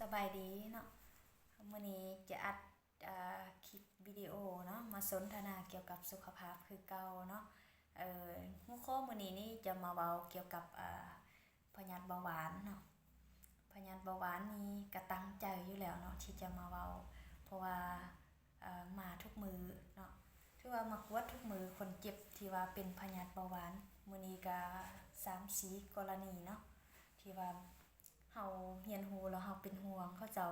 ສະບາຍດີເນາະ, ມື້ນີ້ຈະອັດ ເອີ ຄລິບວິດີໂອເນາະ ມາສົນທະນາກ່ຽວກັບສຸຂະພາບຄືເກົ່າເນາະ. ເອີ ຫົວຂໍ້ມື້ນີ້ນີ້ຈະມາເວົ້າກ່ຽວກັບ ເອີ ພະຍາດເບົາຫວານເນາະ. ພະຍາດເບົາຫວານນີ້ກະຕັ້ງໃຈຢູ່ແລ້ວເນາະ ທີ່ຈະມາເວົ້າ ເພາະວ່າ ເອີ ມາທຸກມື້ເນາະ ຖືວ່າມາກວດທຸກມື້ ຄົນເຈັບທີ່ວ່າເປັນພະຍາດເບົາຫວານ. ມື້ນີ້ກະສາມສີ່ກໍລະນີເນາະ ທີ່ວ່າເຮົາຮຽນຮູ້ແລ້ວເຮົາເປັນຫ່ວງເຂົາເຈົ້າ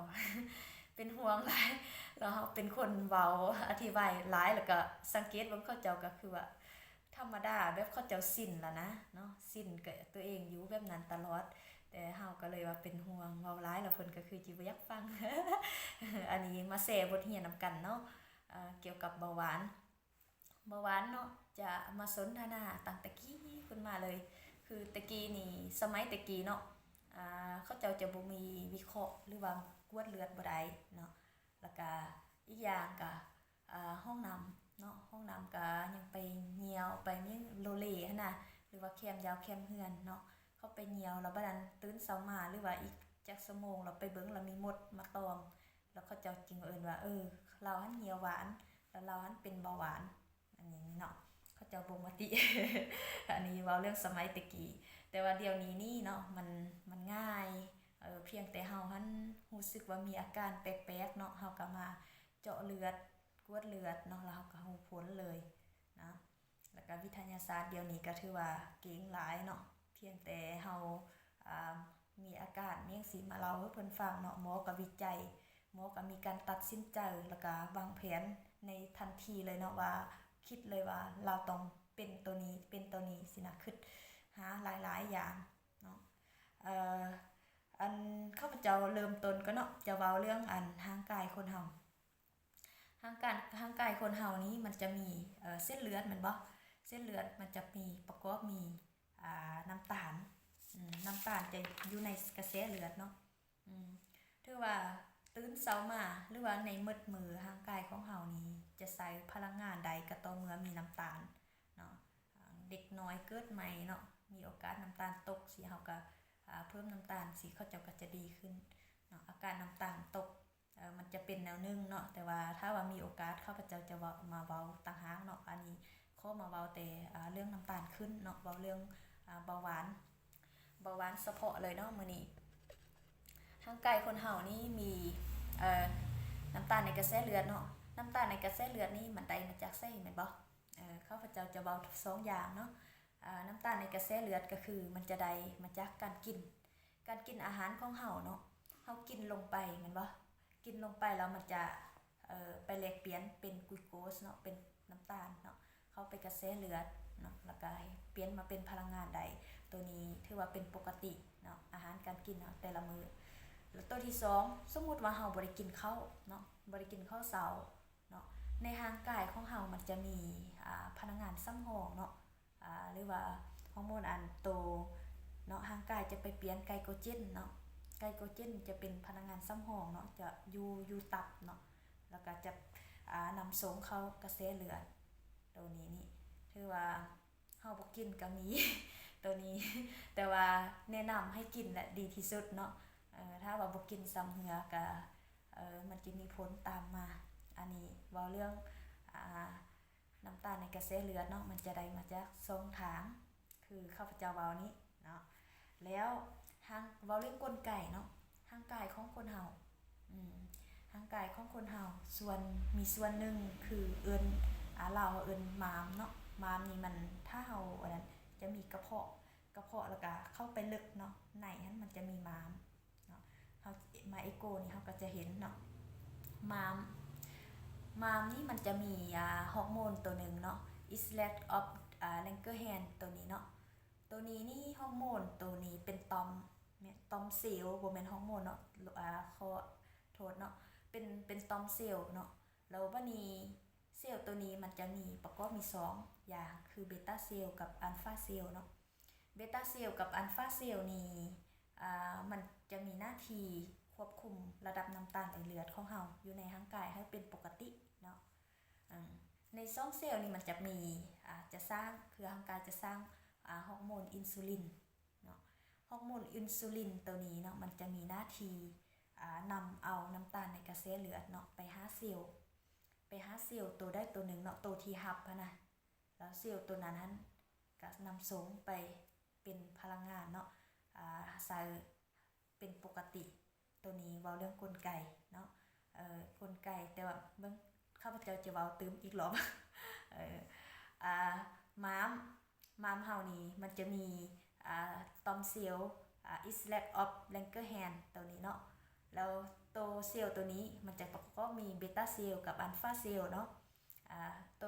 ເປັນຫ່ວງຫຼາຍ ແລ້ວເຮົາເປັນຄົນເວົ້າອະທິບາຍຫຼາຍ ແລ້ວກະສັງເກດເບິ່ງເຂົາເຈົ້າກະຄືວ່າ ທຳມະດາ ແບບເຂົາເຈົ້າຊິນລະນະເນາະ ຊິນກັບຕົວເອງຢູ່ແບບນັ້ນຕະຫຼອດ ແຕ່ເຮົາກະເລີຍວ່າເປັນຫ່ວງ ເວົ້າຫຼາຍແລ້ວເພິ່ນກະຄືຊິບໍ່ຢາກຟັງ. ອັນນີ້ມາແຊບົດຮຽນນຳກັນເນາະ ເອີ ກ່ຽວກັບເບົາຫວານ ເບົາຫວານເນາະ ຈະມາສົນທະນາຕັ້ງແຕ່ກີ້ພຸ້ນມາເລີຍ. ຄືແຕ່ກີ້ນີ້ ສະໄໝແຕ່ກີ້ເນາະ ເຂົາເຈົ້າຈະບໍ່ມີວິເຄາະ ຫຼືວ່າກວດເລືອດບໍ່ໄດ້ເນາະ ແລ້ວກະອີກຢ່າງກະ ອ່າ ຫ້ອງນ້ຳເນາະ ຫ້ອງນ້ຳກະຍັງໄປຍ່ຽວໄປຍັງໂລເລຫັ້ນນະ ຫຼືວ່າແຄມຢາວແຄມເຮືອນເນາະ. ເຂົາໄປຍ່ຽວແລ້ວບາດນັ້ນຕື່ນເຊົ້າມາ ຫຼືວ່າອີກຈັກຊົ່ວໂມງ ແລ້ວໄປເບິ່ງ ແລ້ວມີມົດມາຕອມ ແລ້ວເຂົາເຈົ້າຈຶ່ງເອີ້ນວ່າ ເອີ ລາວຫັ້ນຍ່ຽວຫວານ ແລ້ວລາວຫັ້ນເປັນເບົາຫວານ. ອັນນີ້ເນາະ ເຂົາເຈົ້າບໍ່ມາຕິ ອັນນີ້ເວົ້າເລື່ອງສະໄໝແຕ່ກີ້ ແຕ່ວ່າດຽວນີ້ນີ້ເນາະ ມັນ ມັນງ່າຍ ເອີ ພຽງແຕ່ເຮົາຫັ້ນຮູ້ສຶກວ່າມີອາການແປກໆເນາະ ເຮົາກະມາເຈາະເລືອດ ກວດເລືອດເນາະ ແລ້ວເຮົາກະຮູ້ຜົນເລີຍນະ. ແລ້ວກະວິທະຍາສາດດຽວນີ້ກະຖືວ່າເກັ່ງຫຼາຍເນາະ ພຽງແຕ່ເຮົາ ອ່າ ມີອາການແມ່ນຊິມາເລົ່າໃຫ້ເພິ່ນຟັງເນາະ ໝໍກະວິໄຈ ໝໍກະມີການຕັດສິນໃຈ ແລ້ວກະວາງແຜນໃນທັນທີເລີຍເນາະ ວ່າຄິດເລີຍວ່າລາວຕ້ອງເປັນໂຕນີ້ ເປັນໂຕນີ້ຊີ້ນະ ຄິດຫາຫຼາຍໆຢ່າງເນາະ. ເອີ ອັນ ຂ້າພະເຈົ້າເລີ່ມຕົ້ນກ່ອນເນາະ ຈະເວົ້າເລື່ອງອັນຮ່າງກາຍຄົນເຮົາ ຮ່າງກາຍ ຮ່າງກາຍຄົນເຮົານີ້ມັນຈະມີ ເອີ ເສັ້ນເລືອດແມ່ນບໍ່? ເສັ້ນເລືອດມັນຈະມີປະກອບມີ ອ່າ ນ້ຳຕານ ອືມ ນ້ຳຕານຈະຢູ່ໃນກະແສເລືອດເນາະ. ອືມ ຖືວ່າຕື່ນເຊົ້າມາ ຫຼືວ່າໃນໝົດມື້ ຮ່າງກາຍຂອງເຮົານີ້ຈະໃຊ້ພະລັງງານໄດ້ກະຕໍ່ເມື່ອມີນ້ຳຕານເນາະ. ເດັກນ້ອຍເກີດໃໝ່ເນາະ ມີໂອກາດນ້ຳຕານຕົກ ຊິເຮົາກະ ອ່າ ເພີ່ມນ້ຳຕານ ຊິເຂົາເຈົ້າກະຈະດີຂຶ້ນເນາະ. ອາການນ້ຳຕານຕົກ ເອີ ມັນຈະເປັນແນວໜຶ່ງເນາະ ແຕ່ວ່າຖ້າວ່າມີໂອກາດ ຂ້າພະເຈົ້າຈະເວົ້າ ມາເວົ້າຕ່າງຫາກເນາະ. ອັນນີ້ຂໍມາເວົ້າແຕ່ ອ່າ ເລື່ອງນ້ຳຕານຂຶ້ນເນາະ ເວົ້າເລື່ອງ ອ່າ ເບົາຫວານ ເບົາຫວານສະເພາະເລີຍເນາະ. ມື້ນີ້ຮ່າງກາຍຄົນເຮົານີ້ມີ ເອີ ນ້ຳຕານໃນກະແສເລືອດເນາະ. ນ້ຳຕານໃນກະແສເລືອດນີ້ມັນໄດ້ມາຈາກໃສແມ່ນບໍ່? ເອີ ຂ້າພະເຈົ້າຈະເວົ້າສອງຢ່າງເນາະ. ນ້ຳຕານໃນກະແສເລືອດກະຄືມັນຈະໄດ້ມາຈາກການກິນ ການກິນອາຫານຂອງເຮົາເນາະ ເຮົາກິນລົງໄປແມ່ນບໍ່? ກິນລົງໄປແລ້ວມັນຈະ ເອີ ໄປແລກປ່ຽນເປັນກລູໂກສເນາະ ເປັນນ້ຳຕານເນາະ ເຂົ້າໄປກະແສເລືອດເນາະ ແລ້ວກະປ່ຽນມາເປັນພະລັງງານໄດ້. ໂຕນີ້ຖືວ່າເປັນປົກກະຕິເນາະ ອາຫານການກິນເຮົາແຕ່ລະມື້. ແລ້ວໂຕທີສອງ ສົມມຸດວ່າເຮົາບໍ່ໄດ້ກິນເຂົ້າເນາະ ບໍ່ໄດ້ກິນເຂົ້າເຊົ້າເນາະ ໃນຮ່າງກາຍຂອງເຮົາມັນຈະມີ ອ່າ ພະລັງງານສຳຮອງເນາະ ອ່າ ຫຼືວ່າຮໍໂມນອັນໂຕເນາະ ຮ່າງກາຍຈະໄປປ່ຽນໄກໂກເຈນເນາະ. ໄກໂກເຈນຈະເປັນພະລັງງານສຳຮອງເນາະ ຈະຢູ່ ຢູ່ຕັບເນາະ ແລ້ວກະຈະ ອ່າ ນຳສົ່ງເຂົ້າກະແສເລືອດ. ໂຕນີ້ນີ້ຖືວ່າເຮົາບໍ່ກິນກະມີ ໂຕນີ້ ແຕ່ວ່າແນະນຳໃຫ້ກິນແຫຼະ ດີທີ່ສຸດເນາະ. ເອີ ຖ້າວ່າບໍ່ກິນ ຊຳເຮື້ອກະ ເອີ ມັນຈະມີຜົນຕາມມາ. ອັນນີ້ເວົ້າເລື່ອງ ອ່າ ນ້ຳຕານໃນກະແສເລືອດເນາະ ມັນຈະໄດ້ມາຈາກສອງທາງ ຄືຂ້າພະເຈົ້າເວົ້ານີ້ເນາະ. ແລ້ວຮ່າງ ເວົ້າເລື່ອງກົນໄກເນາະ ຮ່າງກາຍຂອງຄົນເຮົາ ອືມ ຮ່າງກາຍຂອງຄົນເຮົາ ສ່ວນ ມີສ່ວນໜຶ່ງຄືເອີ້ນ ອ່າ ລາວເອີ້ນມ້າມເນາະ. ມ້າມນີ້ມັນ ຖ້າເຮົາ ອັນນັ້ນ ຈະມີກະເພາະ ກະເພາະ ແລ້ວກະເຂົ້າໄປເລິກເນາະ ໃນຫັ້ນມັນຈະມີມ້າມ ເນາະ. ເຮົາມາເອໂກນີ້ເຮົາກະຈະເຫັນເນາະ ມ້າມ ມ້າມນີ້ມັນຈະມີ ອ່າ ຮໍໂມນໂຕໜຶ່ງເນາະ Islet of ອ່າ Langerhans ໂຕນີ້ເນາະ. ໂຕນີ້ນີ້ຮໍໂມນໂຕນີ້ເປັນຕ່ອມ ແມ່ນຕ່ອມເຊວ ບໍ່ແມ່ນຮໍໂມນເນາະ ອ່າ ຂໍໂທດເນາະ ເປັນ ເປັນຕ່ອມເຊວເນາະ. ແລ້ວບາດນີ້ເຊວໂຕນີ້ມັນຈະມີ ປະກອບມີສອງຢ່າງ ຄືເບຕາເຊວກັບອານຟາເຊວເນາະ. ເບຕາເຊວກັບອານຟາເຊວນີ້ ອ່າ ມັນຈະມີໜ້າທີ່ຄວບຄຸມລະດັບນ້ຳຕານໃນເລືອດຂອງເຮົາ ຢູ່ໃນຮ່າງກາຍໃຫ້ເປັນປົກກະຕິເນາະ. ອາ ໃນສອງເຊວນີ້ມັນຈະມີ ອ່າ ຈະສ້າງ ຄືຮ່າງກາຍຈະສ້າງ ອ່າ ຮໍໂມນອິນຊູລິນເນາະ. ຮໍໂມນອິນຊູລິນໂຕນີ້ເນາະ ມັນຈະມີໜ້າທີ່ ອາ ນຳເອົານ້ຳຕານໃນກະແສເລືອດເນາະ ໄປຫາເຊວ ໄປຫາເຊວໂຕໃດໂຕໜຶ່ງເນາະ ໂຕທີ່ຮັບຫັ້ນນະ ແລ້ວເຊວໂຕນັ້ນຫັ້ນກະນຳສົ່ງໄປເປັນພະລັງງານເນາະ ອາ ໃຊ້ເປັນປົກກະຕິ. ໂຕນີ້ເວົ້າເລື່ອງກົນໄກເນາະ ເອີ ກົນໄກ ແຕ່ວ່າເບິ່ງ ຂ້າພະເຈົ້າຈະເວົ້າຕື່ມອີກລອບ ເອີ ອາ ມ້າມ ມ້າມເຮົານີ້ມັນຈະມີ ອາ ຕ່ອມເຊວ ອາ Islet of Langerhans ໂຕນີ້ເນາະ ແລ້ວໂຕເຊວໂຕນີ້ມັນຈະປະກອບມີເບຕາເຊວກັບອັນຟາເຊວເນາະ ອາ ໂຕ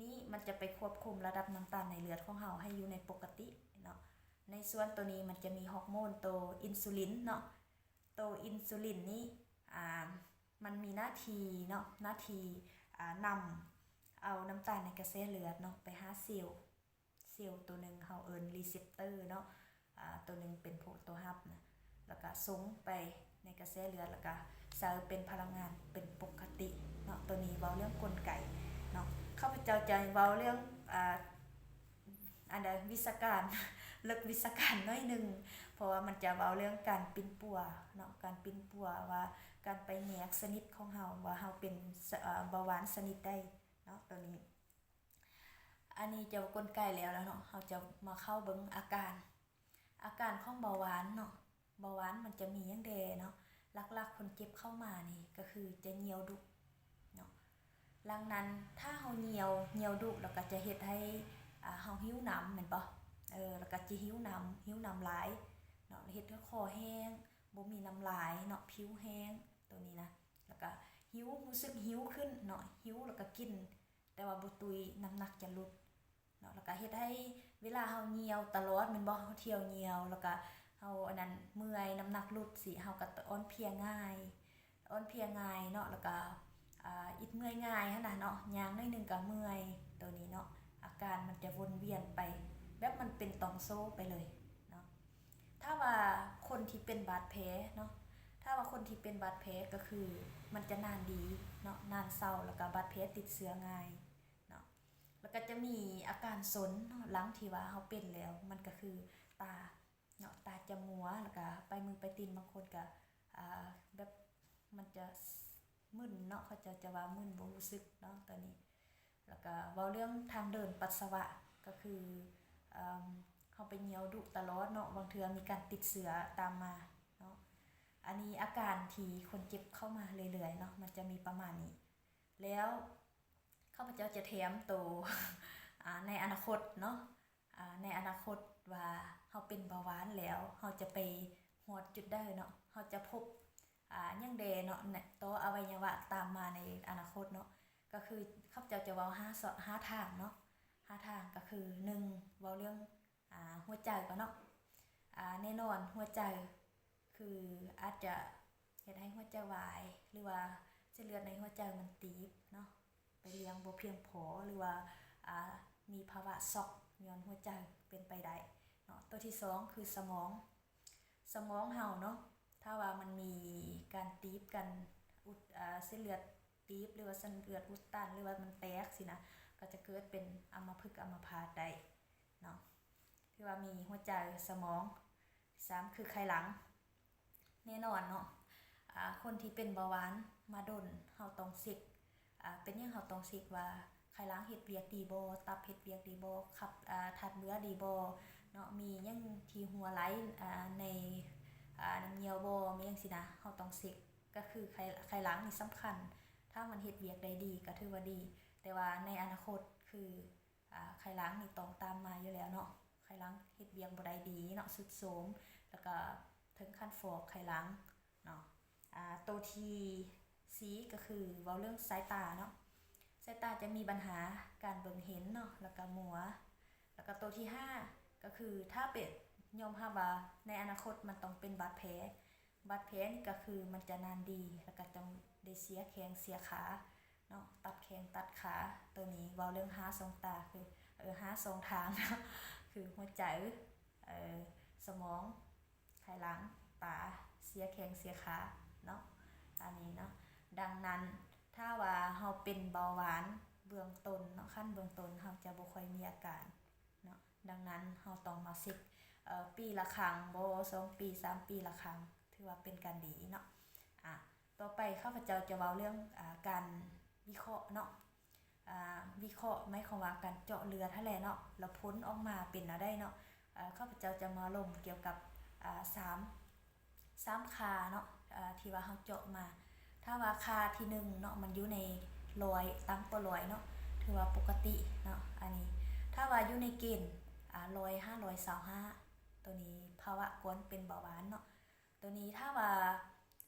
ນີ້ມັນຈະໄປຄວບຄຸມລະດັບນ້ຳຕານໃນເລືອດຂອງເຮົາໃຫ້ຢູ່ໃນປົກກະຕິເນາະ. ໃນສ່ວນໂຕນີ້ມັນຈະມີຮອກໂມນໂຕອິນຊູລິນເນາະ ໂຕອິນຊູລິນນີ້ ອາ ມັນມີໜ້າທີ່ເນາະ ໜ້າທີ່ ອາ ນຳເອົານ້ຳຕານໃນກະແສເລືອດເນາະ ໄປຫາເຊວ ເຊວໂຕໜຶ່ງເຮົາເອີ້ນ receptor ເນາະ ອາ ໂຕໜຶ່ງເປັນຜູ້ ໂຕຮັບນະ ແລ້ວກະສົ່ງໄປໃນກະແສເລືອດ ແລ້ວກະໃຊ້ເປັນພະລັງງານເປັນປົກກະຕິເນາະ. ໂຕນີ້ເວົ້າເລື່ອງກົນໄກເນາະ ຂ້າພະເຈົ້າຈະເວົ້າເລື່ອງ ອາ ອັນໃດ ວິຊາການ ເລິກວິຊາການໜ້ອຍໜຶ່ງ ເພາະວ່າມັນຈະເວົ້າເລື່ອງການປິ່ນປົວເນາະ ການປິ່ນປົວວ່າການໄປແຍກຊະນິດຂອງເຮົາ ວ່າເຮົາເປັນ ເອີ ເບົາຫວານຊະນິດໃດເນາະ ໂຕນີ້. ອັນນີ້ຈະກົນໄກແລ້ວ ແລ້ວເນາະ ເຮົາຈະມາເຂົ້າເບິ່ງອາການ ອາການຂອງເບົາຫວານເນາະ ເບົາຫວານມັນຈະມີຫຍັງແດ່ເນາະ ຫຼັກໆຄົນເຈັບເຂົ້າມານີ້ກະຄືຈະຍ່ຽວດຸເນາະ. ຫຼັງນັ້ນຖ້າເຮົາຍ່ຽວ ຍ່ຽວດຸ ແລ້ວກະຈະເຮັດໃຫ້ ອາ ເຮົາຫິວນ້ຳແມ່ນບໍ່ ເອີ ແລ້ວກະຈະຫິວນ້ຳ ຫິວນ້ຳຫຼາຍເນາະ ເຮັດໃຫ້ຄໍແຫ້ງ ບໍ່ມີນ້ຳລາຍເນາະ ຜິວແຫ້ງ ໂຕນີ້ນະ ແລ້ວກະຫິວ ຮູ້ສຶກຫິວຂຶ້ນເນາະ ຫິວ ແລ້ວກະກິນ ແຕ່ວ່າບໍ່ຕຸ້ຍ ນ້ຳໜັກຈະຫຼຸດເນາະ ແລ້ວກະເຮັດໃຫ້ເວລາເຮົາຍ່ຽວຕະຫຼອດແມ່ນບໍ່ ເຮົາທ່ຽວຍ່ຽວ ແລ້ວກະເຮົາອັນນັ້ນເມື່ອຍ ນ້ຳໜັກຫຼຸດຊີ້ ເຮົາກະອ່ອນເພຍງ່າຍ ອ່ອນເພຍງ່າຍເນາະ ແລ້ວກະ ອາ ອິດເມື່ອຍງ່າຍຫັ້ນນະເນາະ ຍ່າງໜ້ອຍໜຶ່ງກະເມື່ອຍ ໂຕນີ້ເນາະ ອາການມັນຈະວົນວຽນໄປ ແບບມັນເປັນຕ່ອງໂສ້ໄປເລີຍເນາະ. ຖ້າວ່າຄົນທີ່ເປັນບາດແຜເນາະ ຖ້າວ່າຄົນທີ່ເປັນບາດແຜກະຄືມັນຈະນານດີເນາະ ນານເຊົາ ແລ້ວກະບາດແຜຕິດເຊື້ອງ່າຍເນາະ ແລ້ວກະຈະມີອາການຊົນເນາະ ຫຼັງທີ່ວ່າເຮົາເປັນແລ້ວ ມັນກະຄືຕາເນາະ ຕາຈະມົວ ແລ້ວກະປາຍມືປາຍຕີນ ບາງຄົນກະ ອາ ແບບມັນຈະມຶນເນາະ ເຂົາເຈົ້າຈະວ່າມຶນ ບໍ່ຮູ້ສຶກເນາະ ໂຕນີ້. ແລ້ວກະເວົ້າເລື່ອງທາງເດີນປັດສະວະ ກະຄື ເອີ ເຮົາໄປຍ່ຽວດຸຕະຫຼອດເນາະ ບາງເທື່ອມີການຕິດເຊື້ອຕາມມາເນາະ. ອັນນີ້ອາການທີ່ຄົນເຈັບເຂົ້າມາເລື້ອຍໆເນາະ ມັນຈະມີປະມານນີ້ ແລ້ວຂ້າພະເຈົ້າຈະແຖມໂຕ ອາ ໃນອະນາຄົດເນາະ ອາ ໃນອະນາຄົດວ່າເຮົາເປັນເບົາຫວານແລ້ວ ເຮົາຈະໄປຮອດຈຸດໃດເນາະ ເຮົາຈະພົບ ອາ ຫຍັງແດ່ເນາະ ຕໍ່ອະໄວຍະວະຕາມມາໃນອະນາຄົດເນາະ ກະຄືຂ້າພະເຈົ້າຈະເວົ້າຫ້າ ຫ້າທາງເນາະ ຫ້າທາງ ກະຄື ໜຶ່ງ ເວົ້າເລື່ອງ ອາ ຫົວໃຈກ່ອນເນາະ ອາ ແນ່ນອນຫົວໃຈ ຄືອາດຈະເຮັດໃຫ້ຫົວໃຈວາຍ ຫຼືວ່າເສັ້ນເລືອດໃນຫົວໃຈມັນຕີບເນາະ ໄປລ້ຽງບໍ່ພຽງພໍ ຫຼືວ່າ ອາ ມີພາວະຊັອກຍ້ອນຫົວໃຈ ເປັນໄປໄດ້ເນາະ. ໂຕທີສອງຄືສະໝອງ ສະໝອງເຮົາເນາະ ຖ້າວ່າມັນມີການຕີບ ການອຸດ ອາ ເສັ້ນເລືອດຕີບ ຫຼືວ່າເສັ້ນເລືອດອຸດຕັນ ຫຼືວ່າມັນແຕກຊີ້ນະ ກະຈະເກີດເປັນອຳມະພຶກອຳມະພາດໄດ້ເນາະ ຖືວ່າມີຫົວໃຈ ສະໝອງ. ສາມຄືໄຂ່ຫຼັງ ແນ່ນອນເນາະ ອາ ຄົນທີ່ເປັນເບົາຫວານມາດົນ ເຮົາຕ້ອງເຊັກ ອາ ເປັນຫຍັງເຮົາຕ້ອງເຊັກວ່າໄຂ່ຫຼັງເຮັດວຽກດີບໍ່ ຕັບເຮັດວຽກດີບໍ່ ຂັບ ອາ ທາດເບື່ອດີບໍ່ເນາະ ມີຫຍັງທີ່ຮົ່ວໄຫຼ ອາ ໃນ ອາ ນ້ຳຍ່ຽວບໍ່ ມີຫຍັງຊີ້ນະ ເຮົາຕ້ອງເຊັກ ກະຄືໄຂ່ ໄຂ່ຫຼັງນີ້ສຳຄັນ ຖ້າມັນເຮັດວຽກໄດ້ດີກະຖືວ່າດີ ແຕ່ວ່າໃນອະນາຄົດຄື ອາ ໄຂ່ຫຼັງນີ້ຕ້ອງຕາມມາຢູ່ແລ້ວເນາະ ໄຂ່ຫຼັງເຮັດວຽກບໍ່ໄດ້ດີເນາະ ຊຸດໂຊມ ແລ້ວກະເຖິງຂັ້ນຟອກໄຂ່ຫຼັງເນາະ. ອາ ໂຕທີສີ່ກະຄືເວົ້າເລື່ອງສາຍຕາເນາະ ສາຍຕາຈະມີບັນຫາການເບິ່ງເຫັນເນາະ ແລ້ວກະມົວ ແລ້ວກະໂຕທີຫ້າກະຄື ຖ້າເປັນ ຍອມຮັບວ່າໃນອະນາຄົດມັນຕ້ອງເປັນບາດແຜ ບາດແຜນີ້ກະຄືມັນຈະນານດີ ແລ້ວກະຕ້ອງໄດ້ເສຍແຂ້ງເສຍຂາເນາະ ຕັດແຂ້ງຕັດຂາ. ໂຕນີ້ເວົ້າເລື່ອງຫ້າຊ່ອງຕາ ຄື ເອີ ຫ້າຊ່ອງທາງເນາະ ຄືຫົວໃຈ ເອີ ສະໝອງ ໄຂ່ຫຼັງ ຕາ ເສຍແຂ້ງເສຍຂາເນາະ ອັນນີ້ເນາະ. ດັ່ງນັ້ນ ຖ້າວ່າເຮົາເປັນເບົາຫວານເບື້ອງຕົ້ນເນາະ ຂັ້ນເບື້ອງຕົ້ນ ເຮົາຈະບໍ່ຄ່ອຍມີອາການເນາະ ດັ່ງນັ້ນເຮົາຕ້ອງມາເຊັກ ເອີ ປີລະຄັ້ງບໍ ສອງປີ ສາມປີລະຄັ້ງ ຖືວ່າເປັນການດີເນາະ. ອາ ຕໍ່ໄປຂ້າພະເຈົ້າຈະເວົ້າເລື່ອງ ອາ ການວິເຄາະເນາະ. ອາ ວິເຄາະໝາຍຄວາມວ່າການເຈາະເລືອດຫັ້ນແຫຼະເນາະ, ແລ້ວຜົນອອກມາເປັນແນວໃດເນາະ. ອາ ຂ້າພະເຈົ້າຈະມາລົມກ່ຽວກັບ ອາ ສາມ ສາມຄ່າເນາະ ອາ ທີ່ວ່າເຮົາເຈາະມາ. ຖ້າວ່າຄ່າທີໜຶ່ງເນາະ ມັນຢູ່ໃນຮ້ອຍ ຕ່ຳກວ່າຮ້ອຍເນາະ ຖືວ່າປົກກະຕິເນາະ. ອັນນີ້ຖ້າວ່າຢູ່ໃນເກນ ອາ ຮ້ອຍຫາຮ້ອຍຊາວຫ້າ ໂຕນີ້ພາວະກ່ອນເປັນເບົາຫວານເນາະ. ໂຕນີ້ຖ້າວ່າ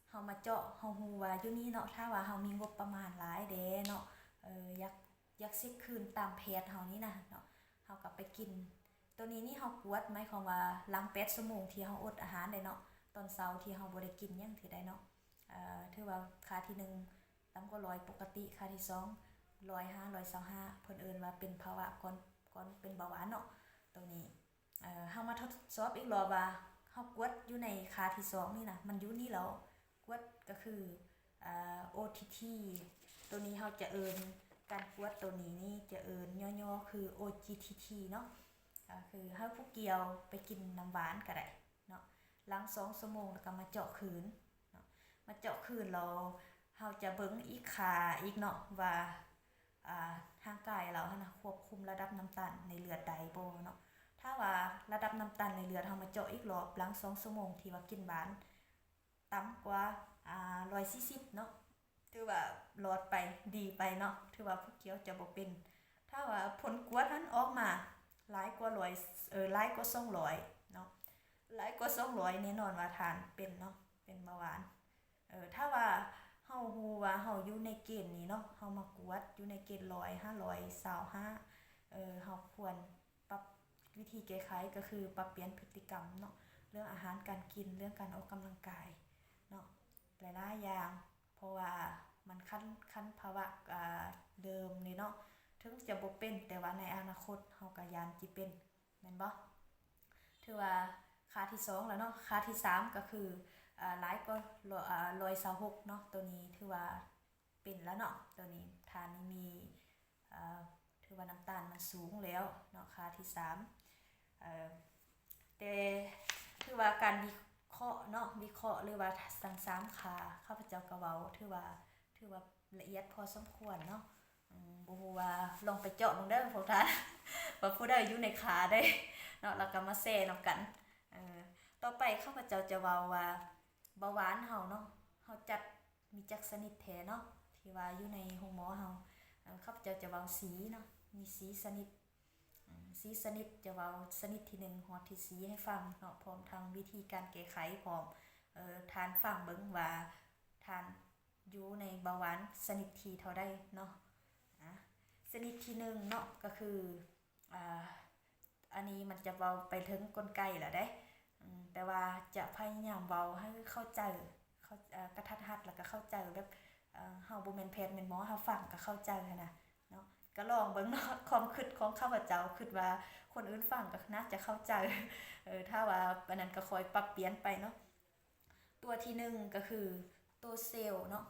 ເຮົາມາເຈາະ ເຮົາຮູ້ວ່າຢູ່ນີ້ເນາະ, ຖ້າວ່າເຮົາມີງົບປະມານຫຼາຍແດ່ເນາະ ເອີ ຢາກ ຢາກເຊັກຄືນຕາມແພດເຮົານີ້ນະເນາະ ເຮົາກໍໄປກິນ. ໂຕນີ້ນີ້ເຮົາກວດ ໝາຍຄວາມວ່າຫຼັງແປດຊົ່ວໂມງທີ່ເຮົາອົດອາຫານໄດ້ເນາະ, ຕອນເຊົ້າທີ່ເຮົາບໍ່ໄດ້ກິນຫຍັງເທື່ອໃດເນາະ. ເອີ ຖືວ່າຄ່າທີໜຶ່ງຕ່ຳກວ່າຮ້ອຍປົກກະຕິ, ຄ່າທີສອງ ຮ້ອຍຫາຮ້ອຍຊາວຫ້າ ເພິ່ນເອີ້ນວ່າເປັນພາວະກ່ອນ ກ່ອນເປັນເບົາຫວານເນາະ. ໂຕນີ້ ເອີ ເຮົາມາທົດສອບອີກລອບວ່າ ເຮົາກວດຢູ່ໃນຄ່າທີສອງນີ້ນະ ມັນຢູ່ນີ້ແລ້ວ ກວດກໍຄື ອາ ໂອທີທີ ໂຕນີ້ເຮົາຈະເອີ້ນ ການກວດໂຕນີ້ນີ້ຈະເອີ້ນຫຍໍ້ໆຄື ໂອຈີທີທີ ເນາະ. ກໍຄືໃຫ້ຜູ້ກ່ຽວໄປກິນນ້ຳຫວານກໍໄດ້ເນາະ ຫຼັງສອງຊົ່ວໂມງ ແລ້ວກໍມາເຈາະຄືນເນາະ. ມາເຈາະຄືນແລ້ວ ເຮົາຈະເບິ່ງອີກຄ່າອີກເນາະວ່າ ອາ ຮ່າງກາຍເຮົາຫັ້ນນະ ຄວບຄຸມລະດັບນ້ຳຕານໃນເລືອດໄດ້ບໍ່ເນາະ. ຖ້າວ່າລະດັບນ້ຳຕານໃນເລືອດເຮົາມາເຈາະອີກລອບ ຫຼັງສອງຊົ່ວໂມງທີ່ວ່າກິນຫວານ ຕ່ຳກວ່າ ອາ ຮ້ອຍສີ່ສິບເນາະ ຖືວ່າລອດໄປ ດີໄປເນາະ, ຖືວ່າຜູ້ກ່ຽວຈະບໍ່ເປັນ. ຖ້າວ່າຜົນກວດຫັ້ນອອກມາຫຼາຍກວ່າຮ້ອຍ ເອີ ຫຼາຍກວ່າສອງຮ້ອຍເນາະ, ຫຼາຍກວ່າສອງຮ້ອຍ ແນ່ນອນວ່າທ່ານເປັນເນາະ ເປັນເບົາຫວານ. ເອີ ຖ້າວ່າເຮົາຮູ້ວ່າເຮົາຢູ່ໃນເກນນີ້ເນາະ, ເຮົາມາກວດຢູ່ໃນເກນຮ້ອຍຫາຮ້ອຍຊາວຫ້າ ເອີ ເຮົາຄວນປັບ ວິທີແກ້ໄຂກໍຄືປັບປ່ຽນພຶດຕິກຳເນາະ, ເລື່ອງອາຫານການກິນ, ເລື່ອງການອອກກຳລັງກາຍເນາະ ຫຼາຍໆຢ່າງ. ເພາະວ່າມັນຄັນ ຄັນພາວະ ອາ ເດີມນີ້ເນາະ, ເຖິງຈະບໍ່ເປັນ ແຕ່ວ່າໃນອະນາຄົດເຮົາກໍຢ້ານຊິເປັນ ແມ່ນບໍ່? ຖືວ່າຄ່າທີສອງແລ້ວເນາະ. ຄ່າທີສາມກໍຄື ອາ ຫຼາຍກວ່າ ອາ ຮ້ອຍຊາວຫົກເນາະ, ໂຕນີ້ຖືວ່າເປັນແລ້ວເນາະ. ໂຕນີ້ທ່ານນີ້ມີ ອາ ຖືວ່ານ້ຳຕານມັນສູງແລ້ວເນາະ, ຄ່າທີສາມ. ເອີ ແຕ່ຖືວ່າການວິເຄາະເນາະ ວິເຄາະ ຫຼືວ່າທັງສາມຄ່າ ຂ້າພະເຈົ້າກໍເວົ້າ ຖືວ່າ ຖືວ່າລະອຽດພໍສົມຄວນເນາະ. ອືມ ບໍ່ຮູ້ວ່າ ລອງໄປເຈາະເບິ່ງເດີພວກທ່ານ ວ່າຜູ້ໃດຢູ່ໃນຄ່າໃດເນາະ, ແລ້ວກໍມາແຊນຳກັນ. ເອີ ຕໍ່ໄປຂ້າພະເຈົ້າຈະເວົ້າວ່າ ເບົາຫວານເຮົາເນາະ ເຮົາຈັດ ມີຈັກຊະນິດແທ້ເນາະ ທີ່ວ່າຢູ່ໃນໂຮງໝໍເຮົາ. ເອີ ຂ້າພະເຈົ້າຈະເວົ້າສີ່ເນາະ ມີສີ່ຊະນິດ. ອືມ ສີ່ຊະນິດ ຈະເວົ້າຊະນິດທີໜຶ່ງຮອດທີສີ່ໃຫ້ຟັງເນາະ ພ້ອມທັງວິທີການແກ້ໄຂພ້ອມ. ເອີ ທ່ານຟັງເບິ່ງວ່າທ່ານຢູ່ໃນເບົາຫວານຊະນິດທີເທົ່າໃດເນາະ. ອາ ຊະນິດທີໜຶ່ງເນາະ ກໍຄື ອາ ອັນນີ້ມັນຈະເວົ້າໄປເຖິງກົນໄກແລ້ວເດ້ ອືມ ແຕ່ວ່າຈະພະຍາຍາມເວົ້າໃຫ້ເຂົ້າໃຈ ເຂົ້າ ເອີ ກະທັດຮັດ ແລ້ວກະເຂົ້າໃຈແບບ ເອີ ເຮົາບໍ່ແມ່ນແພດແມ່ນໝໍ ເຮົາຟັງກະເຂົ້າໃຈຫັ້ນນະເນາະ. ກະລອງເບິ່ງເນາະ ຄວາມຄິດຂອງຂ້າພະເຈົ້າ ຄິດວ່າຄົນອື່ນຟັງກະໜ້າຈະເຂົ້າໃຈ. ເອີ ຖ້າວ່າອັນນັ້ນກະຄ່ອຍປັບປ່ຽນໄປເນາະ. ຕົວທີໜຶ່ງກະຄືຕົວເຊວເນາະ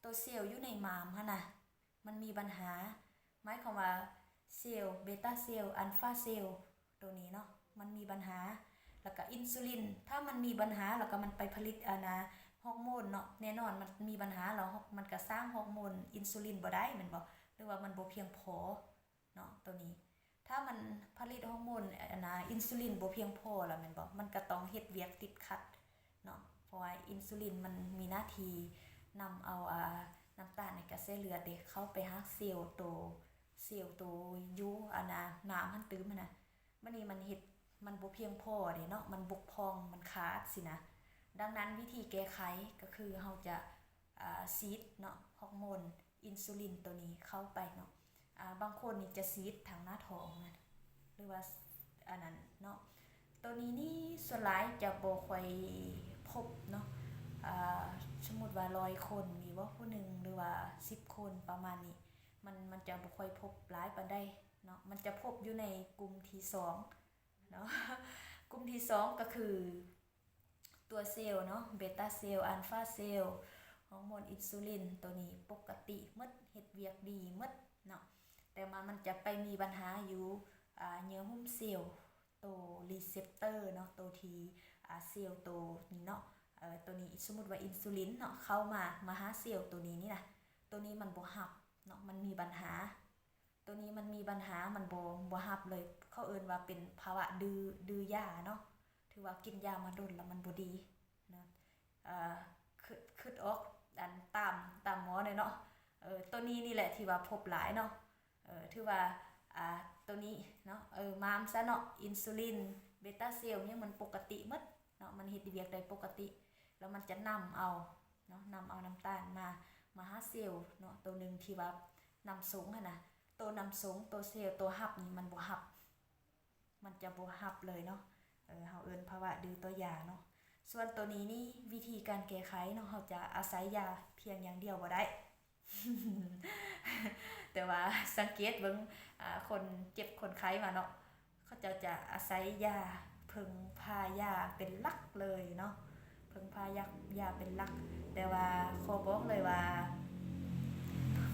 ຕົວເຊວຢູ່ໃນມ້າມຫັ້ນນະ ມັນມີບັນຫາ ໝາຍຄວາມວ່າເຊວເບຕາເຊວ ອານຟາເຊວ ໂຕນີ້ເນາະ ມັນມີບັນຫາ. ແລ້ວກະອິນຊູລິນ ຖ້າມັນມີບັນຫາ ແລ້ວກະມັນໄປຜະລິດ ອັນນາ ຮອກໂມນເນາະ ແນ່ນອນມັນມີບັນຫາແລ້ວ ມັນກະສ້າງຮອກໂມນອິນຊູລິນບໍ່ໄດ້ແມ່ນບໍ່ ຫຼືວ່າມັນບໍ່ພຽງພໍເນາະ ໂຕນີ້. ຖ້າມັນຜະລິດຮອກໂມນ ອັນນາ ອິນຊູລິນບໍ່ພຽງພໍແລ້ວແມ່ນບໍ່ ມັນກະຕ້ອງເຮັດວຽກຕິດຂັດເນາະ ເພາະວ່າອິນຊູລິນມັນມີໜ້າທີ່ນຳເອົາ ອາ ນ້ຳຕານໃນກະແສເລືອດເດ້ ເຂົ້າໄປຫາເຊວໂຕ ເຊວໂຕຢູ່ ອັນນາ ນ້ຳຫັ້ນຕື່ມຫັ້ນນະ. ບາດນີ້ມັນເຮັດ ມັນບໍ່ພຽງພໍເດ້ເນາະ ມັນບົກຜ່ອງ ມັນຂາດຊີ້ນະ. ດັ່ງນັ້ນວິທີແກ້ໄຂກໍຄືເຮົາຈະ ອາ ສີດເນາະ ຮອກໂມນອິນຊູລິນໂຕນີ້ເຂົ້າໄປເນາະ. ອາ ບາງຄົນນີ້ຈະສີດທາງໜ້າທ້ອງນະ ຫຼືວ່າ ອັນນັ້ນເນາະ. ໂຕນີ້ນີ້ສ່ວນຫຼາຍຈະບໍ່ຄ່ອຍພົບເນາະ ອາ ສົມມຸດວ່າຮ້ອຍຄົນມີບໍ່ຜູ້ໜຶ່ງ ຫຼືວ່າສິບຄົນປະມານນີ້ ມັນ ມັນຈະບໍ່ຄ່ອຍພົບຫຼາຍປານໃດເນາະ ມັນຈະພົບຢູ່ໃນກຸ່ມທີສອງເນາະ. ກຸ່ມທີສອງກໍຄື ຕົວເຊວເນາະ ເບຕາເຊວ ອານຟາເຊວ ຮອກໂມນອິນຊູລິນ ໂຕນີ້ປົກກະຕິໝົດ ເຮັດວຽກດີໝົດເນາະ ແຕ່ວ່າມັນຈະໄປມີບັນຫາຢູ່ ອາ ເຍື່ອຫຸ້ມເຊວ ໂຕຣີເຊັບເຕີເນາະ ໂຕທີ່ ອາ ເຊວໂຕນີ້ເນາະ ອ ຕົວນີ້ ສົມມຸດວ່າອິນຊູລິນເນາະ ເຂົ້າມາ ມະຫາເຊວຕົວນີ້ນີ້ນະ ຕົວນີ້ມັນບໍ່ຮັບເນາະ ມັນມີບັນຫາ ຕົວນີ້ມັນມີບັນຫາ ມັນບໍ່ ບໍ່ຮັບເລີຍ ເຂົາເອີ້ນວ່າເປັນພາວະດື້ ດື້ຢາເນາະ ຖືວ່າກິນຢາມາດົນແລ້ວມັນບໍ່ດີເນາະ ເອີ ຄຶດ ຄຶດອອກ ອັນ ຕາມ ຕາມໝໍແດ່ເນາະ ເອີ ຕົວນີ້ນີ້ແຫຼະທີ່ວ່າພົບຫຼາຍເນາະ ເອີ ຖືວ່າ ອ່າ ໂຕນີ້ເນາະ ເອີ ມາມຊະເນາະ ອິນຊູລິນ ເບຕາເຊວ ຫຍັງມັນປົກກະຕິໝົດເນາະ ມັນເຮັດວຽກໄດ້ປົກກະຕິ ແລ້ວມັນຈະນຳເອົາເນາະ ນຳເອົານ້ຳຕານມາ ມາຫາເຊວເນາະ ໂຕໜຶ່ງທີ່ວ່ານຳສົ່ງຫັ້ນນະ ໂຕນຳສົ່ງ ໂຕເຊວ ໂຕຮັບນີ້ມັນບໍ່ຮັບ ມັນຈະບໍ່ຮັບເລີຍເນາະ ເອີ ເຮົາເອີ້ນພາວະດື້ຕໍ່ຢາເນາະ ສ່ວນໂຕນີ້ນີ້ ວິທີການແກ້ໄຂເນາະ ເຮົາຈະອາໄສຢາພຽງຢ່າງດຽວບໍ່ໄດ້ ແຕ່ວ່າສັງເກດເບິ່ງ ອ່າ ຄົນເຈັບຄົນໄຂ້ມາເນາະ ເຂົາເຈົ້າຈະອາໄສຢາ ເພິ່ງພາຢາເປັນຫຼັກເລີຍເນາະ ເພິ່ງພາຢາ ຢາເປັນຫຼັກ ແຕ່ວ່າຂໍບອກເລີຍວ່າ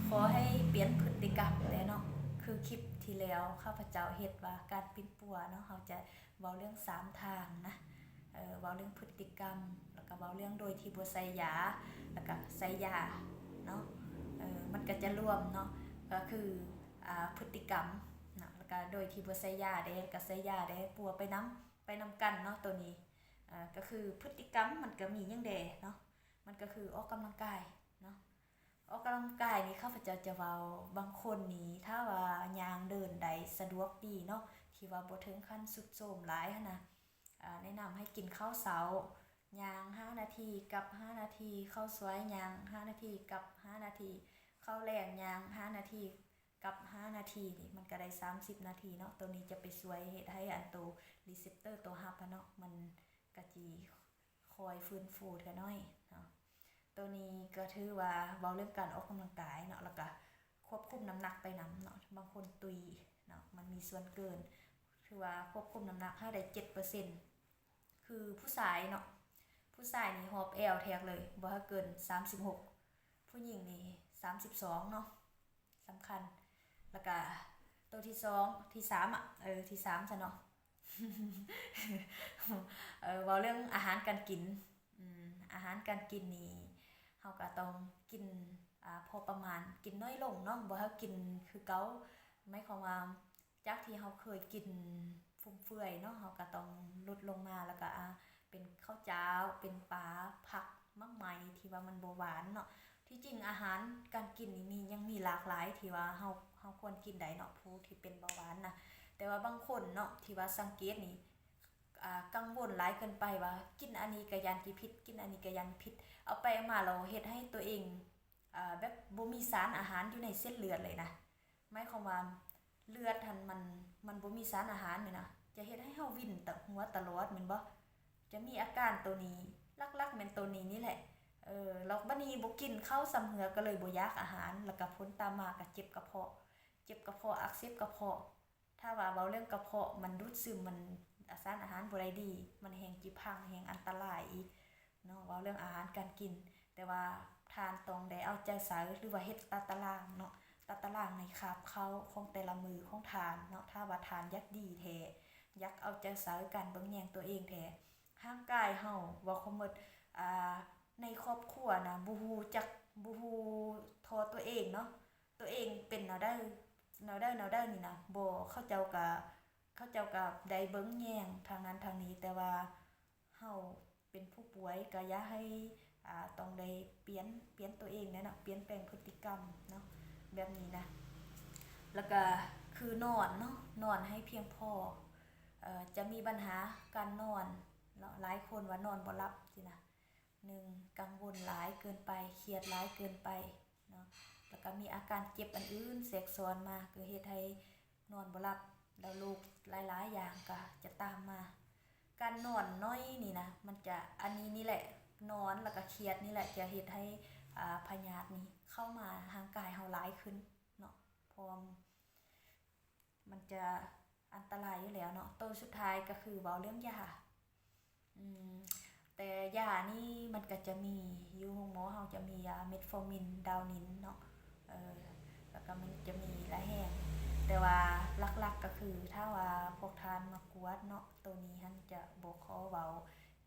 ຂໍໃຫ້ປ່ຽນພຶດຕິກຳແດ່ເນາະ ຄືຄລິບທີ່ແລ້ວຂ້າພະເຈົ້າເຮັດວ່າການປິ່ນປົວເນາະ ເຮົາຈະເວົ້າເລື່ອງສາມທາງນະ ເອີ ເວົ້າເລື່ອງພຶດຕິກຳ ແລ້ວກະເວົ້າເລື່ອງໂດຍທີ່ບໍ່ໃສ່ຢາ ແລ້ວກະໃສ່ຢາເນາະ ເອີ ມັນກະຈະລວມເນາະ ກະຄື ອ່າ ພຶດຕິກຳເນາະ ແລ້ວກະໂດຍທີ່ບໍ່ໃສ່ຢາເດ້ ກະໃສ່ຢາເດ້ ປົວໄປນຳ ໄປນຳກັນເນາະ ໂຕນີ້ ອ່າ ກະຄືພຶດຕິກຳມັນກະມີຫຍັງແດ່ເນາະ ມັນກະຄືອອກກຳລັງກາຍເນາະ ອອກກຳລັງກາຍນີ້ ຂ້າພະເຈົ້າຈະເວົ້າ ບາງຄົນນີ້ ຖ້າວ່າຍ່າງເດີນໄດ້ສະດວກດີເນາະ ທີ່ວ່າບໍ່ເຖິງຂັ້ນຊຸດໂຊມຫຼາຍຫັ້ນນະ ອ່າ ແນະນຳໃຫ້ກິນເຂົ້າເຊົ້າ ຍ່າງຫ້ານາທີ ກັບຫ້ານາທີ ເຂົ້າສວຍຍ່າງຫ້ານາທີ ກັບຫ້ານາທີ ເຂົ້າແລງຍ່າງຫ້ານາທີ ກັບຫ້ານາທີນີ້ ມັນກະໄດ້ສາມສິບນາທີເນາະ ໂຕນີ້ຈະໄປຊ່ວຍເຮັດໃຫ້ອັນໂຕຣີເຊັບເຕີໂຕຮັບຫັ້ນເນາະ ມັນກະຊິ ຄອຍຟື້ນຟູເທື່ອໜ້ອຍເນາະ ໂຕນີ້ກະຖືວ່າເວົ້າເລື່ອງການອອກກຳລັງກາຍເນາະ ແລ້ວກະຄວບຄຸມນ້ຳໜັກໄປນຳເນາະ ບາງຄົນຕຸ້ຍເນາະ ມັນມີສ່ວນເກີນ ຖືວ່າຄວບຄຸມນ້ຳໜັກໃຫ້ໄດ້ເຈັດເປີເຊັນ ຄືຜູ້ຊາຍເນາະ ຜູ້ຊາຍນີ້ຫອບແອວແທກເລີຍ ບໍ່ໃຫ້ເກີນສາມສິບຫົກ ຜູ້ຍິງນີ້ສາມສິບສອງເນາະ ສຳຄັນ ແລ້ວກະໂຕທີສອງ ທີສາມ ອະ ເອີ ທີສາມຊະເນາະ ເອີ ເວົ້າເລື່ອງອາຫານການກິນ ອາຫານການກິນນີ້ ເຮົາກະຕ້ອງກິນ ອາ ພໍປະມານ ກິນໜ້ອຍລົງເນາະ ບໍ່ໃຫ້ກິນຄືເກົ່າ ໝາຍຄວາມວ່າ ຈາກທີ່ເຮົາເຄີຍກິນຟຸມເຟືອຍເນາະ ເຮົາກະຕ້ອງຫຼຸດລົງມາ ແລ້ວກະ ອາ ເປັນເຂົ້າຈ້າວ ເປັນປາ ຜັກ ໝາກໄມ້ ທີ່ວ່າມັນບໍ່ຫວານເນາະ ທີ່ຈິງອາຫານການກິນນີ້ມີ ຍັງມີຫຼາກຫຼາຍທີ່ວ່າເຮົາ ເຮົາຄວນກິນໄດ້ເນາະ ຜູ້ທີ່ເປັນເບົາຫວານນະ ແຕ່ວ່າບາງຄົນເນາະ ທີ່ວ່າສັງເກດນີ້ ອາ ກັງວົນຫຼາຍເກີນໄປວ່າ ກິນອັນນີ້ກະຢ້ານຊິຜິດ ກິນອັນນີ້ກະຢ້ານຜິດ ເອົາໄປເອົາມາແລ້ວເຮັດໃຫ້ຕົວເອງ ອາ ແບບບໍ່ມີສານອາຫານຢູ່ໃນເສັ້ນເລືອດເລີຍນະ ໝາຍຄວາມວ່າເລືອດຫັ້ນມັນ ມັນບໍ່ມີສານອາຫານນີ້ນະ ຈະເຮັດໃຫ້ເຮົາວິນຕະຫົວຕະຫຼອດແມ່ນບໍ່ ຈະມີອາການໂຕນີ້ ຫຼັກໆແມ່ນໂຕນີ້ນີ້ແຫຼະ ເອີ ແລ້ວບາດນີ້ບໍ່ກິນເຂົ້າຊ່ຳເຫືອ ກະເລີຍບໍ່ຢາກອາຫານ ແລ້ວກະຜົນຕາມມາກະເຈັບກະເພາະ ເຈັບກະເພາະ ອັກເສບກະເພາະ ຖ້າວ່າເວົ້າເລື່ອງກະເພາະ ມັນດູດຊຶມ ມັນ ອາ ສານອາຫານບໍ່ໄດ້ດີ ມັນແຮ່ງຈິພັງ ແຮ່ງອັນຕະລາຍອີກເນາະ ເວົ້າເລື່ອງອາຫານການກິນ ແຕ່ວ່າທ່ານຕ້ອງໄດ້ເອົາໃຈໃສ່ ຫຼືວ່າເຮັດຕາຕະລາງເນາະ ຕາຕະລາງໃນຄາບເຂົ້າຂອງແຕ່ລະມື້ຂອງທ່ານເນາະ ຖ້າວ່າທ່ານຢາກດີແທ້ ຢາກເອົາໃຈໃສ່ການເບິ່ງແຍງຕົວເອງແທ້ ຮ່າງກາຍເຮົາ ເວົ້າຄວາມໝົດ ອາ ໃນຄອບຄົວນະ ບໍ່ຮູ້ຈັກ ບໍ່ຮູ້ທໍ່ຕົວເອງເນາະ ຕົວເອງເປັນແນວໃດ ແນວໃດ ແນວໃດນີ້ນະ ບໍ່ ເຂົາເຈົ້າກະ ເຂົາເຈົ້າກະໄດ້ເບິ່ງແຍງທາງນັ້ນທາງນີ້ ແຕ່ວ່າເຮົາເປັນຜູ້ປ່ວຍ ກະຢ່າໃຫ້ ອາ ຕ້ອງໄດ້ປ່ຽນ ປ່ຽນຕົວເອງແດ່ເນາະ ປ່ຽນແປງພຶດຕິກຳເນາະ ແບບນີ້ນະ ແລ້ວກະຄືນອນເນາະ ນອນໃຫ້ພຽງພໍ ເອີ ຈະມີບັນຫາການນອນເນາະ ຫຼາຍຄົນວ່ານອນບໍ່ຫຼັບຊີ້ນະ ໜຶ່ງ ກັງວົນຫຼາຍເກີນໄປ ຄຽດຫຼາຍເກີນໄປເນາະ ແລ້ວກະມີອາການເຈັບອັນອື່ນແຊກຊ້ອນມາ ກະເຮັດໃຫ້ນອນບໍ່ຫຼັບ ແລ້ວໂລກຫຼາຍໆຢ່າງກະຈະຕາມມາ ການນອນໜ້ອຍນີ້ນະ ມັນຈະ ອັນນີ້ນີ້ແຫຼະ ນອນແລ້ວກະຄຽດນີ້ແຫຼະ ຈະເຮັດໃຫ້ ອາ ພະຍາດນີ້ເຂົ້າມາຮ່າງກາຍເຮົາຫຼາຍຂຶ້ນເນາະ ເພາະວ່າ ມັນຈະອັນຕະລາຍຢູ່ແລ້ວເນາະ ໂຕສຸດທ້າຍກະຄືເວົ້າເລື່ອງຢາ ອືມ ແຕ່ຢານີ້ມັນກະຈະມີ ຢູ່ໂຮງໝໍເຮົາຈະມີຢາເມັດຟໍມິນ ດາວນິນເນາະ ເອີ ແລ້ວກະມັນຈະມີຫຼາຍແຮງ ແຕ່ວ່າຫຼັກໆກະຄື ຖ້າວ່າພວກທ່ານມາກວດເນາະ ໂຕນີ້ຫັ້ນຈະບໍ່ຂໍເວົ້າ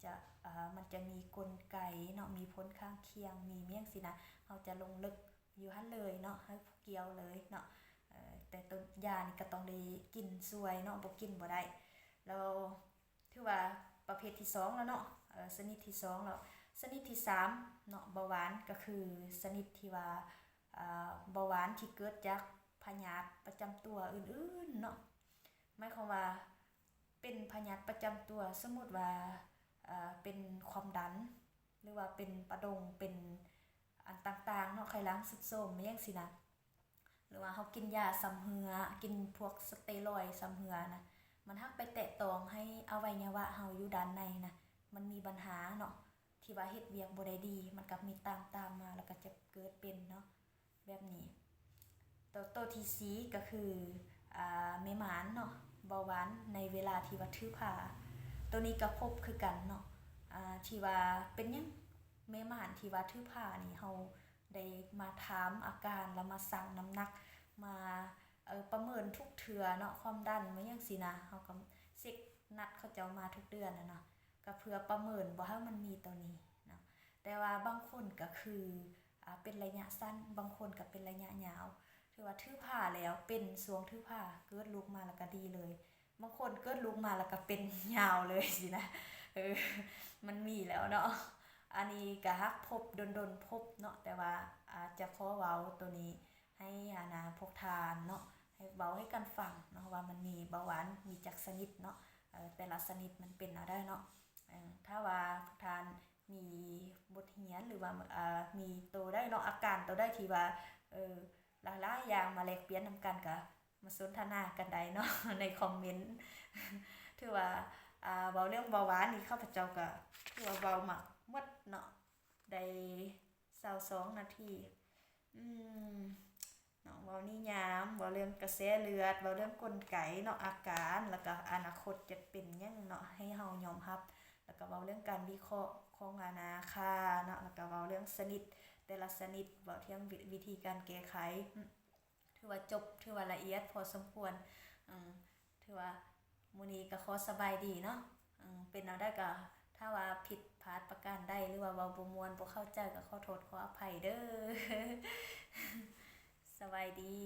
ຈະ ເອີ ມັນຈະມີກົນໄກເນາະ ມີຜົນຂ້າງຄຽງ ມີຫຍັງຊີ້ນະ ເຮົາຈະລົງເລິກຢູ່ຫັ້ນເລີຍເນາະ ໃຫ້ຜູ້ກ່ຽວເລີຍເນາະ ເອີ ແຕ່ໂຕຢານີ້ກໍຕ້ອງໄດ້ກິນຊ່ວຍເນາະ ບໍ່ກິນບໍ່ໄດ້ ແລ້ວ ຖືວ່າປະເພດທີສອງແລ້ວເນາະ ເອີ ຊະນິດທີສອງແລ້ວ ຊະນິດທີສາມເນາະ ເບົາຫວານ ກໍຄືຊະນິດທີ່ວ່າ ເອີ ເບົາຫວານທີ່ເກີດຈາກພະຍາດປະຈຳຕົວອື່ນໆເນາະ ໝາຍຄວາມວ່າເປັນພະຍາດປະຈຳຕົວ ສົມມຸດວ່າ ເອີ ເປັນຄວາມດັນ ຫຼືວ່າເປັນປະດົງ ເປັນອັນຕ່າງໆເນາະ ໄຂ້ຫຼັງຊຸດໂຊມ ຫຍັງຊີ້ນະ ຫຼືວ່າເຮົາກິນຢາຊຳເຮື້ອ ກິນພວກສະເຕີຣອຍຊຳເຮື້ອນະ ມັນຫາກໄປແຕະຕ້ອງໃຫ້ອະໄວຍະວະເຮົາຢູ່ດ້ານໃນນະ ມັນມີບັນຫາເນາະ ທີ່ວ່າເຮັດວຽກບໍ່ໄດ້ດີ ມັນກໍມີຕາມຕາມມາ ແລ້ວກໍຈະເກີດເປັນເນາະ ແບບນີ້ ໂຕ ໂຕທີສີ່ກໍຄື ອາ ແມ່ໝານເນາະ ເບົາຫວານໃນເວລາທີ່ວ່າຖືພາ ໂຕນີ້ກໍພົບຄືກັນເນາະ ອາ ທີ່ວ່າເປັນຫຍັງແມ່ໝານທີ່ວ່າຖືພານີ້ ເຮົາໄດ້ມາຖາມອາການ ແລ້ວມາຊັ່ງນ້ຳໜັກ ມາ ເອີ ປະເມີນທຸກເທື່ອເນາະ ຄວາມດັນ ມາຫຍັງຊີ້ນະ ເຮົາກໍເຊັກນັດເຂົາເຈົ້າມາທຸກເດືອນນະເນາະ ກໍເພື່ອປະເມີນບໍ່ໃຫ້ມັນມີໂຕນີ້ເນາະ ແຕ່ວ່າບາງຄົນກໍຄື ອາ ເປັນໄລຍະສັ້ນ ບາງຄົນກໍເປັນໄລຍະຍາວ ຖືວ່າຖືພາແລ້ວ ເປັນຊ່ວງຖືພາ ເກີດລູກມາແລ້ວກໍດີເລີຍ ບາງຄົນເກີດລູກມາແລ້ວກໍເປັນຍາວເລີຍຊີ້ນະ ເອີ ມັນມີແລ້ວເນາະ ອັນນີ້ກໍຫາກພົບ ດົນໆພົບເນາະ ແຕ່ວ່າອາດຈະຂໍເວົ້າໂຕນີ້ ໃຫ້ອັນນາພວກທ່ານເນາະ ໃຫ້ເວົ້າໃຫ້ກັນຟັງເນາະ ວ່າມັນມີເບົາຫວານມີຈັກຊະນິດເນາະ ເອີ ແຕ່ລະຊະນິດມັນເປັນແນວໃດເນາະ ເອີ ຖ້າວ່າພວກທ່ານມີບົດຮຽນ ຫຼືວ່າ ເອີ ມີໂຕໃດເນາະ ອາການໂຕໃດທີ່ວ່າ ເອີ ຫຼາຍໆຢ່າງມາແລກປ່ຽນນຳກັນ ກະມາສົນທະນາກັນໄດ້ເນາະ ໃນຄອມເມັນ ຖືວ່າ ອາ ເວົ້າເລື່ອງເບົາຫວານນີ້ ຂ້າພະເຈົ້າກະຖືວ່າເວົ້າມາໝົດເນາະ ໄດ້ຊາວສອງນາທີ ອືມ ເນາະ ເວົ້ານິຍາມ ເວົ້າເລື່ອງກະແສເລືອດ ເວົ້າເລື່ອງກົນໄກເນາະ ອາການ ແລ້ວກະອະນາຄົດຈະເປັນຫຍັງເນາະ ໃຫ້ເຮົາຍອມຮັບ ແລ້ວກະເວົ້າເລື່ອງການວິເຄາະຂອງອານາຄ່າເນາະ ແລ້ວກະເວົ້າເລື່ອງຊະນິດ ແຕ່ລະຊະນິດ ເວົ້າເຖິງວິ ວິທີການແກ້ໄຂ ອືມ ຖືວ່າຈົບ ຖືວ່າລະອຽດພໍສົມຄວນ ອືມ ຖືວ່າມື້ນີ້ກະຂໍສະບາຍດີເນາະ ອືມ ເປັນແນວໃດກະ ຖ້າວ່າຜິດພາດປະການໃດ ຫຼືວ່າເວົ້າບໍ່ມ່ວນ ບໍ່ເຂົ້າໃຈ ກະຂໍໂທດຂໍອະໄພເດີ້ ສະບາຍດີ.